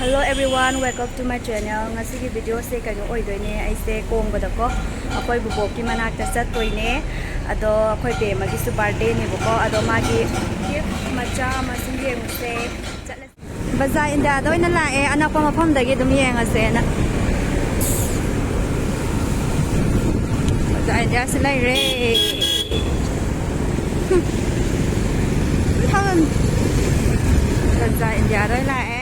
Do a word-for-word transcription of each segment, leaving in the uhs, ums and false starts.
Hello everyone, welcome to my channel. ꯉꯁꯤꯒꯤ video ꯁꯦ ꯀꯩꯅꯣ ꯑꯣꯏꯗꯣꯏꯅꯦ, ꯑꯩꯁꯦ ꯀꯣꯡꯕꯗꯀꯣ ꯑꯩꯈꯣꯏ ꯕꯨꯕꯣꯛꯀꯤ ꯃꯅꯥꯛꯇ ꯆꯠꯇꯣꯏꯅꯦ꯫ ꯑꯗꯣ ꯑꯩꯈꯣꯏ ꯕꯦꯝꯃꯒꯤꯁꯨ birthday ꯅꯦꯕꯀꯣ, ꯑꯗꯣ ꯃꯥꯒꯤ gift ꯃꯆꯥ ꯑꯃꯁꯨ ꯌꯦꯡꯉꯨꯁꯦ꯫ ꯆꯠꯂꯁꯤ꯫ ꯕꯖꯥꯔ ꯏꯟꯗꯤꯌꯥꯗ ꯑꯣꯏꯅ ꯂꯥꯛꯑꯦ, ꯑꯅꯛꯄ ꯃꯐꯝꯗꯒꯤ ꯑꯗꯨꯝ ꯌꯦꯡꯉꯁꯦꯅ꯫ ꯕꯖꯥꯔ ꯏꯟꯗꯤꯌꯥꯁꯤ ꯂꯩꯔꯦ꯫ ꯕꯖꯥꯔ ꯏꯟꯗꯤꯌꯥꯗ ꯑꯣꯏꯅ ꯂꯥꯛꯑꯦ꯫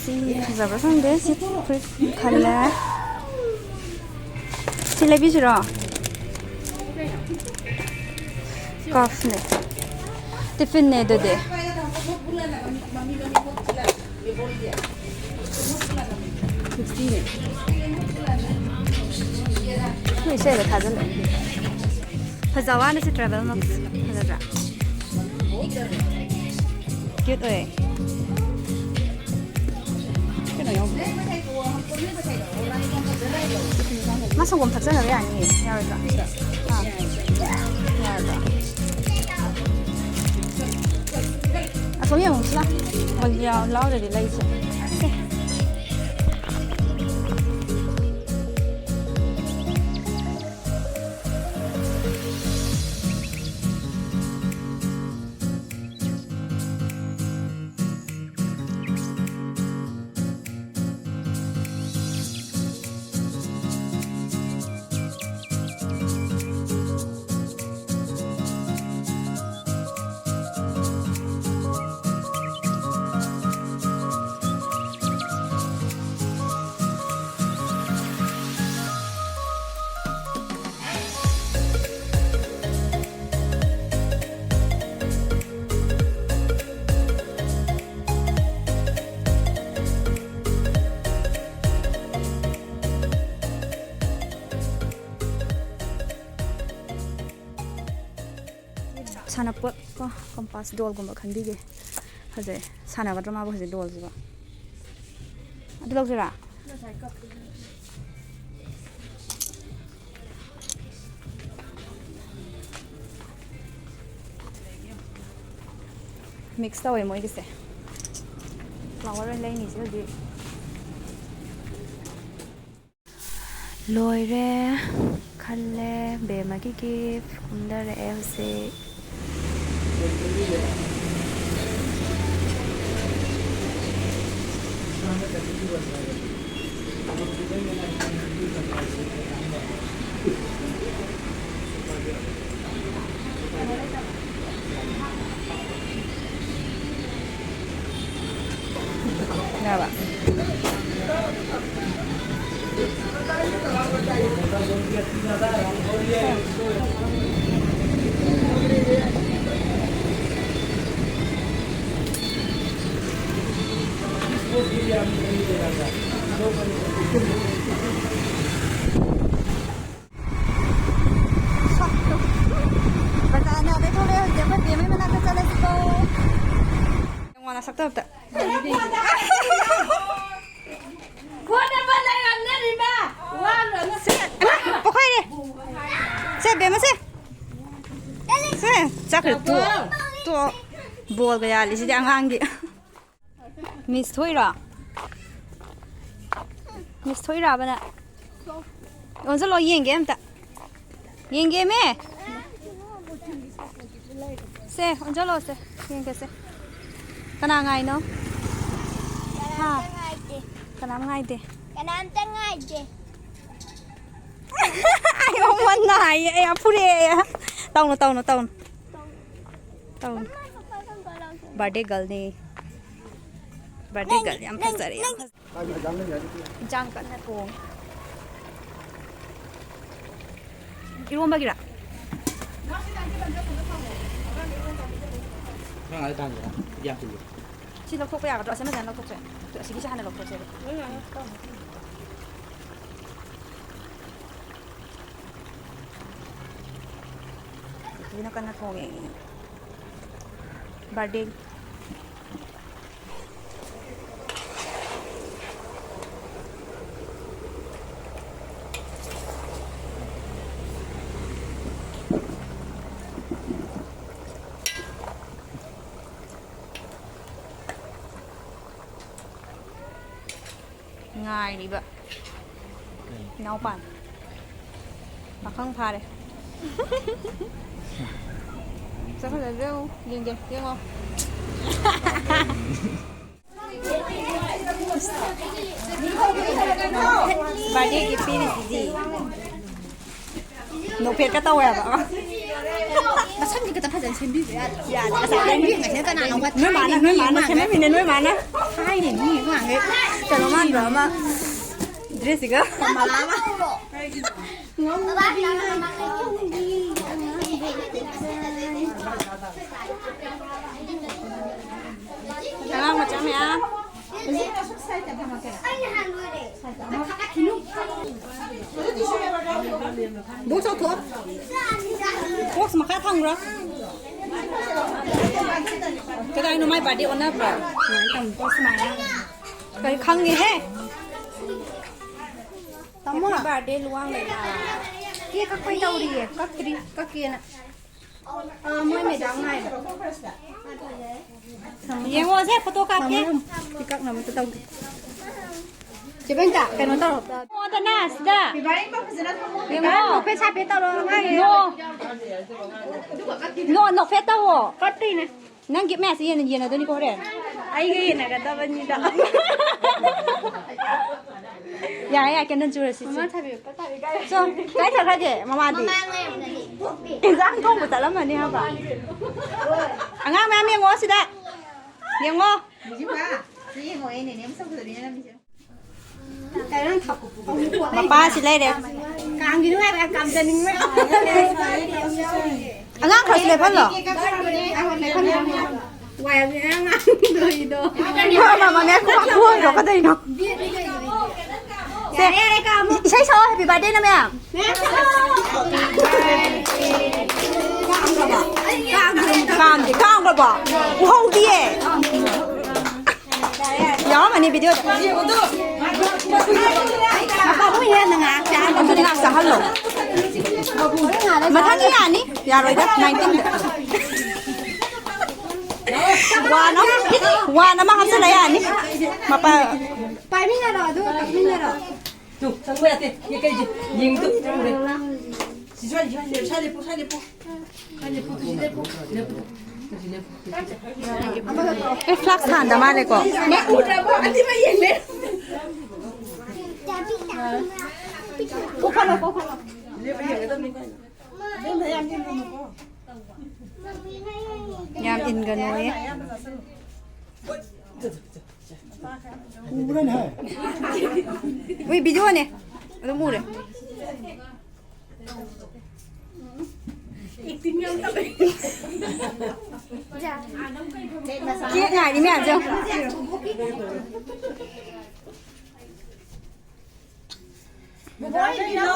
ꯁꯤ ꯐꯖꯕ꯭ꯔꯥ ꯈꯪꯗꯦ꯫ ꯁꯤ ꯐꯨꯔꯤꯠ ꯈꯜꯂꯦ꯫ ꯁꯤ ꯂꯩꯕꯤꯁꯤꯔꯣ? Cuff ꯅꯦ꯫ Tiffin ꯅꯦ ꯑꯗꯨꯗꯤ꯫ ꯁꯤꯛꯁꯇꯤꯅꯦ꯫ ꯅꯣꯏ ꯏꯁꯩꯗ ꯊꯥꯖꯤꯜꯂꯛꯑꯦ꯫ ꯐꯖꯕ ꯋꯥꯅꯤ ꯁꯤ travel mug꯫ ꯐꯖꯗ꯭ꯔꯥ? Cute ꯑꯣꯏ꯫ ꯀꯩꯅꯣ ꯌꯥꯎꯕ꯭ꯔꯣ? ꯃꯥ ꯁꯪꯒꯣꯝ ꯊꯛꯆꯟꯅꯕ ꯌꯥꯅꯤꯌꯦ꯫ ꯌꯥꯔꯣꯏꯗ꯭ꯔꯣ? ꯑꯥ꯫ ꯌꯥꯔꯕ꯭ꯔꯣ? ꯑꯁꯣꯝ ꯌꯦꯡꯉꯨꯁꯤꯂꯥ꯫ ꯍꯣꯏ, ꯌꯥ-, ꯂꯥꯎꯗ꯭ꯔꯗꯤ ꯂꯩꯁꯦ꯫ ꯁꯦ꯫ ꯁꯥꯟꯅꯄꯣꯠ ꯀꯣ, compass, ꯗꯣꯜꯒꯨꯝꯕ ꯈꯟꯕꯤꯒꯦ꯫ ꯐꯖꯩ꯫ ꯁꯥꯟꯅꯒꯗ꯭ꯔꯣ ꯃꯥꯕꯨ ꯍꯧꯖꯤꯛ ꯗꯣꯜꯁꯤꯕꯣ? ꯑꯗꯨ ꯂꯧꯁꯤꯔꯥ? Mix ꯇꯧꯋꯦ ꯃꯣꯏꯒꯤꯁꯦ꯫ Flower ꯑꯣꯏꯅ ꯂꯩꯅꯤꯁꯦ ꯍꯧꯖꯤꯛ꯫ ꯂꯣꯏꯔꯦ꯫ ꯈꯜꯂꯦ꯫ ꯕꯦꯝꯃꯒꯤ gift ꯀꯨꯝꯊꯔꯛꯑꯦ ꯍꯧꯖꯤꯛ꯫ ꯌꯥꯔꯕ? ꯕꯖꯥꯔꯅ ꯑꯗꯩ ꯊꯣꯛꯂꯛꯑꯦ꯫ ꯍꯧꯖꯤꯛ ꯑꯩꯈꯣꯏ ꯕꯦꯝꯃꯩ ꯃꯅꯥꯛꯇ ꯆꯠꯂꯁꯤꯀꯣ꯫ ꯌꯦꯡꯉꯣ, ꯅꯁꯛꯇꯣ ꯑꯝꯇ꯫ ꯐꯨꯅꯕ ꯂꯩꯔꯝꯅꯔꯤꯕ ꯋꯥ ꯂꯣꯏꯅ꯫ ꯁꯦ, ꯏꯃꯥ, ꯄꯣꯛꯈꯥꯏꯔꯦ꯫ ꯁꯦ, ꯕꯦꯝꯃ, ꯁꯦ꯫ ꯁꯦ, ꯆꯠꯈ꯭ꯔꯦ, ꯇꯣꯛ꯫ ꯇꯣꯛ꯫ ꯕꯣꯜꯒ ꯌꯥꯜꯂꯤꯁꯤꯗꯤ ꯑꯉꯥꯡꯒꯤ꯫ ꯃꯤꯁ ꯊꯣꯛꯏꯔꯣ? ꯃꯤꯁ ꯊꯣꯛꯏꯔꯕ ꯅꯪ? ꯑꯣꯟꯁꯤꯜꯂꯣ, ꯌꯦꯡꯒꯦ ꯑꯝꯇ꯫ ꯌꯦꯡꯒꯦꯃꯦ꯫ ꯁꯦ, ꯑꯣꯟꯁꯤꯜꯂꯣ ꯁꯦ꯫ ꯌꯦꯡꯒꯦꯁꯦ꯫ ꯀꯅꯥ ꯉꯥꯏꯅꯣ? ꯍꯥ? ꯀꯅꯥꯝꯇ ꯉꯥꯏꯗꯦ꯫ ꯀꯅꯥꯝ ꯉꯥꯏꯗꯦ꯫ ꯀꯅꯥꯝꯇ ꯉꯥꯏꯗꯦ꯫ ꯑꯩ ꯃꯉꯣꯟꯗ ꯍꯥꯏꯌꯦ, ꯑꯩ ꯌꯥꯝ ꯐꯨꯔꯛꯑꯦ꯫ ꯇꯧꯅꯨ, ꯇꯧꯅꯨ, ꯇꯧꯅꯨ꯫ ꯇꯧꯅꯨ꯫ ꯕꯥꯔꯗꯦ ꯒꯔꯜꯅꯦ꯫ ꯕꯥꯔꯗꯦ ꯅꯪ, ꯒꯔꯜ ꯌꯥꯝ ꯅꯪ, ꯐꯖꯔꯦ, ꯌꯥꯝ ꯅꯪ ꯐꯖꯔꯦ꯫ ꯏꯟꯖꯥꯡ ꯀꯟꯅ ꯊꯣꯡꯉꯤ꯫ ꯏꯔꯣꯝꯕꯒꯤꯔ? ꯅꯪ ꯑꯗ ꯊꯥꯡꯒꯦꯔꯥ? ꯌꯥꯝ ꯊꯨꯏꯌꯦ꯫ ꯁꯤ ꯂꯧꯊꯣꯛꯄ ꯌꯥꯒꯗ꯭ꯔꯣ? ꯑꯁꯤ ꯑꯃꯁꯦ ꯍꯥꯟꯅ ꯂꯧꯊꯣꯛꯁꯦ꯫ ꯑꯁꯤꯒꯤꯁꯦ ꯍꯥꯟꯅ ꯂꯧꯊꯣꯛꯁꯦꯕ꯫ ꯀꯨꯀꯤꯅ ꯀꯟꯅ ꯊꯣꯡꯉꯦ꯫ ꯕꯥꯔꯗꯦ꯫ ꯉꯥꯏꯔꯤꯕ ꯏꯅꯥꯎꯄꯥꯅ꯫ ꯄꯥꯈꯪ ꯐꯥꯔꯦ꯫ ꯆꯠꯈ꯭ꯔꯖꯤꯔꯣ? ꯌꯦꯡꯒꯦ, ꯌꯦꯡꯉꯣ꯫ ꯕꯥꯔꯗꯦꯒꯤ ꯄꯤꯔꯤꯁꯤꯗꯤ꯫ ꯅꯣꯛꯐꯦꯠꯀ ꯇꯧꯋꯦ ꯍꯥꯏꯕ꯫ ꯃꯁꯝꯁꯦ ꯈꯤꯇ ꯐꯖꯅ ꯁꯦꯝꯕꯤꯕ ꯌꯥꯗ꯭ꯔꯣ? ꯌꯥꯗꯦ꯫ ꯉꯁꯥꯏ ꯅꯣꯏ ꯃꯥꯅ, ꯅꯣꯏ ꯃꯥꯅ ꯁꯦꯝꯃꯝꯃꯤꯅꯦ, ꯅꯣꯏ ꯃꯥꯅ꯫ ꯍꯥꯏꯅꯦ, ꯃꯤ ꯃꯥꯡꯉꯦ꯫ ꯀꯩꯅꯣ ꯃꯥꯟꯕ ꯑꯃ, ꯗ꯭ꯔꯦꯁꯁꯤꯒ꯫ ꯀꯃꯂꯥ ꯑꯃ꯫ ꯑꯉꯥꯡ ꯃꯆꯥ ꯃꯌꯥꯝ꯫ ꯕꯣꯛꯁ ꯂꯧꯊꯣꯛꯑꯣ꯫ ꯕꯣꯛꯁ ꯃꯈꯥ ꯊꯝꯈ꯭ꯔꯣ꯫ ꯀꯗꯥꯏꯅꯣ ꯃꯥꯏ ꯕꯥꯔꯗꯦ ꯑꯣꯟꯅꯕ꯭ꯔꯣ? ꯁꯨꯃꯥꯏꯅ ꯇꯧꯅꯤꯀꯣ, ꯁꯨꯃꯥꯏꯅ꯫ ꯀꯔꯤ ꯈꯪꯉꯦꯍꯦ? ꯇꯥꯃꯣ꯫ Happy birthday ꯂꯨꯋꯥꯡ ꯂꯩꯃ꯫ ꯀꯦꯛ ꯀꯛꯄꯩ ꯇꯧꯔꯤꯌꯦ꯫ ꯀꯛꯇ꯭ꯔꯤ꯫ ꯀꯛꯀꯦꯅ꯫ ꯑꯥ, ꯃꯣꯏ ꯃꯦꯗꯥꯝ ꯉꯥꯏꯔꯤ꯫ ꯌꯦꯡꯉꯣꯁꯦ, ꯐꯣꯇꯣ ꯀꯥꯞꯀꯦ꯫ ꯊꯝꯃꯣ, ꯊꯝꯃꯣ꯫ ꯁꯤ ꯀꯛꯅꯕ ꯑꯝꯇ ꯇꯧꯒꯦ꯫ ꯆꯦ ꯕꯦꯡꯀ, ꯀꯩꯅꯣ ꯇꯧꯔꯣ꯫ ꯌꯦꯡꯉꯣꯗꯅ ꯁꯤꯗ꯫ ꯌꯦꯡꯉꯣ꯫ ꯅꯣꯛꯐꯦꯠ ꯁꯥꯐꯦꯠ ꯇꯧꯔꯣ, ꯑꯉꯥꯡ ꯌꯦꯡꯉꯣ꯫ ꯅꯣ, ꯅꯣꯛꯐꯦꯠ ꯇꯧꯋꯣ꯫ ꯀꯠꯇꯣꯏꯅꯦ꯫ ꯅꯪ ꯒꯤꯐ ꯃꯌꯥꯝꯁꯦ ꯌꯦꯟꯅ-, ꯌꯦꯟꯅꯗꯣꯏꯅꯤꯀꯣ ꯍꯣꯔꯦꯟ꯫ ꯑꯩꯒ ꯌꯦꯟꯅꯒꯗꯕꯅꯤꯗ꯫ ꯌꯥꯔꯦ, ꯌꯥꯔꯦ, ꯀꯦꯟꯗꯜ ꯆꯨꯔꯁꯤ, ꯁꯤ꯫ ꯃꯃꯥ ꯊꯥꯕꯤꯕ ꯄꯣꯠ ꯊꯥꯕꯤ ꯀꯥꯏ? ꯆꯣ, ꯀꯥꯏ ꯆꯠꯈ꯭ꯔꯒꯦ ꯃꯃꯥꯗꯤ? ꯃꯃꯥ ꯂꯩꯔꯝꯒꯅꯤ꯫ ꯏꯟꯖꯥꯡ ꯊꯣꯡꯕ ꯆꯠꯂꯝꯃꯅꯤ ꯍꯥꯏꯕ꯫ ꯑꯉꯥꯡ ꯃꯌꯥꯝ ꯌꯦꯡꯉꯣ ꯁꯤꯗ꯫ ꯌꯦꯡꯉꯣ꯫ ꯃꯤꯖꯤꯃ, ꯁꯤ ꯌꯦꯡꯉꯣ, ꯑꯩ ꯅꯦꯅꯦ ꯃꯁꯛ ꯐꯖꯕꯤꯅ ꯅꯝꯃꯤꯁꯦ꯫ ꯃꯄꯥꯁꯤ ꯂꯩꯔꯦ꯫ ꯀꯥꯡꯒꯤ ꯅꯨꯡꯉꯥꯏꯕ ꯌꯥꯝ ꯀꯥꯝꯖꯅꯤꯡꯕ꯫ ꯑꯉꯥꯡ ꯈꯔꯁꯨ ꯂꯦꯞꯍꯜꯂꯣ꯫ ꯋꯥꯏ ꯌꯥꯝ ꯉꯥꯡꯗꯣꯏꯗꯣ꯫ ꯃꯃꯥ, ꯃꯃꯥ, ꯈꯨ-, ꯈꯨꯍꯣꯏꯗꯣ ꯀꯗꯩꯅꯣ? ꯁꯦ, ꯌꯥꯔꯦ, ꯌꯥꯔꯦ, ꯀꯥꯝꯃꯣ꯫ ꯏꯁꯩ ꯁꯛꯑꯣ, happy birthday ꯅ ꯃꯌꯥꯝ꯫ ꯀꯥꯝꯗꯦ, ꯀꯥꯝꯈ꯭ꯔꯕꯣ? ꯎꯍꯧꯗꯤꯌꯦ꯫ ꯌꯥꯎꯔꯝꯃꯅꯤ video ꯗ꯫ ꯑꯗꯨꯗꯤ ꯉꯥꯏꯍꯥꯛ ꯆꯥꯍꯜꯂꯣ꯫ ꯃꯊꯪꯗꯤ ꯌꯥꯅꯤ꯫ ꯌꯥꯔꯣꯏꯗ, nineteen ꯗ꯫ One ꯑꯃ, one ꯑꯃ ꯍꯥꯞꯆꯜꯂ ꯌꯥꯅꯤ꯫ ꯃꯄꯥ-, ꯄꯥꯏꯃꯤꯟꯅꯔꯣ, ꯑꯗꯨꯒ ꯀꯛꯃꯤꯟꯅꯔꯣ꯫ ꯇꯨ, ꯆꯪꯕ ꯌꯥꯗꯦ꯫ ꯌꯦ ꯀꯩꯁꯦ, ꯌꯦꯡꯗꯨ, ꯆꯪꯕ ꯌꯥꯗꯦ꯫ ꯁꯤ ꯁ꯭ꯋꯥꯏ, ꯁ꯭ꯋꯥꯏ ꯂꯦꯞꯄꯨ, ꯁ꯭ꯋꯥꯏ ꯂꯦꯞꯄꯨ, ꯁ꯭ꯋꯥꯏ ꯂꯦꯞꯄꯨ꯫ ꯁ꯭ꯋꯥꯏ ꯂꯦꯞꯄꯨ, ꯇꯨ ꯁꯤ ꯂꯦꯞꯄꯨ, ꯂꯦꯞꯄꯨ, ꯇꯨ ꯁꯤ ꯂꯦꯞꯄꯨ꯫ ꯑꯦ, flask ꯊꯥꯟꯗ ꯃꯥꯜꯂꯦꯀꯣ? ꯅꯪ ꯎꯗ꯭ꯔꯕꯣ? ꯑꯅꯤꯃꯛ ꯌꯦꯡꯂꯦ꯫ ꯀꯣꯛ ꯐꯜꯂꯣ, ꯀꯣꯛ ꯐꯜꯂꯣ꯫ ꯂꯦꯞꯄ ꯌꯦꯡꯒꯗꯕꯅꯤ ꯀꯩꯅꯣ꯫ ꯂꯦꯞꯄ ꯌꯥꯝ ꯌꯦꯡꯒꯅꯨꯀꯣ꯫ ꯌꯥꯝ ꯏꯟꯒꯅꯨꯌꯦ꯫ ꯎꯕ꯭ꯔꯅꯦ? ꯍꯣꯏ, video ꯅꯦ꯫ ꯑꯗꯨꯝ ꯎꯔꯦ꯫ Acting ꯌꯥꯝ ꯇꯧꯋꯦ꯫ ꯀꯦꯛ ꯉꯥꯏꯔꯤ ꯃꯌꯥꯝꯁꯦ ꯌꯦꯡꯉꯣ꯫ ꯃꯦꯗꯥꯝꯒ ꯏꯜꯂꯣ꯫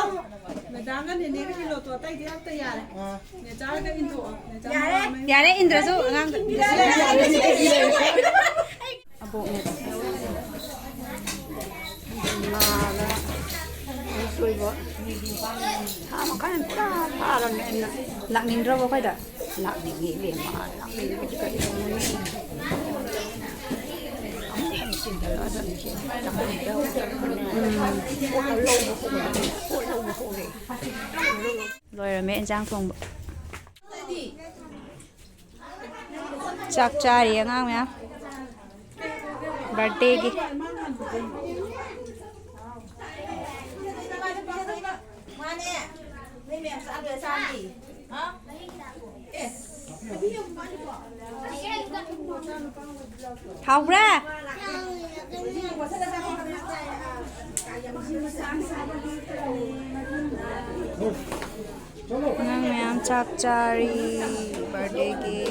ꯃꯦꯗꯥꯝꯒ ꯅꯦꯅꯦꯒ ꯏꯜꯂꯣ ꯇꯣ, ꯑꯇꯩꯗꯤ ꯑꯝꯇ ꯌꯥꯔꯦ꯫ ꯅꯦꯆꯥꯒ ꯏꯟꯊꯣꯛꯑꯣ꯫ ꯅꯦꯆꯥ ꯌꯥꯔꯦ꯫ ꯃꯃꯥ ꯌꯥꯔꯦ, ꯏꯟꯗ꯭ꯔꯁꯨ ꯑꯉꯥꯡꯗ꯫ ꯑꯕꯣꯛꯅꯦ꯫ ꯏꯃꯥꯒ ꯑꯩꯈꯣꯏꯕꯨ ꯊꯥ ꯃꯈꯥꯏ ꯄꯨꯔꯥ ꯐꯥꯔꯕꯅꯦ ꯑꯩꯅ꯫ ꯂꯥꯛꯅꯤꯡꯗ꯭ꯔꯕꯣ ꯑꯩꯈꯣꯏꯗ? ꯂꯥꯛꯅꯤꯡꯉꯤ ꯏꯕꯦꯝꯃ, ꯂꯥꯛꯅꯤꯡꯕꯗꯤ ꯀꯔꯤꯅꯣꯅꯦ? ꯑꯃꯨꯛ ꯍꯟꯅ ꯆꯤꯟꯗꯔꯛꯑꯗꯕꯅꯤ꯫ ꯎꯝ꯫ ꯄꯣꯠ ꯂꯧꯕ ꯍꯧꯔꯦ꯫ ꯄꯣꯠ ꯂꯧꯕ ꯍꯧꯔꯦ꯫ ꯂꯣꯏꯔꯝꯃꯦ ꯏꯟꯖꯥꯡ ꯊꯣꯡꯕ꯫ ꯆꯥꯛ ꯆꯥꯔꯤ ꯑꯉꯥꯡ ꯃꯌꯥꯝ꯫ ꯕꯥꯔꯗꯦꯒꯤ꯫ ꯍꯥꯎꯕ꯭ꯔꯥ? ꯑꯉꯥꯡ ꯃꯌꯥꯝ ꯆꯥꯛ ꯆꯥꯔꯤ ꯕꯥꯔꯗꯦꯒꯤ꯫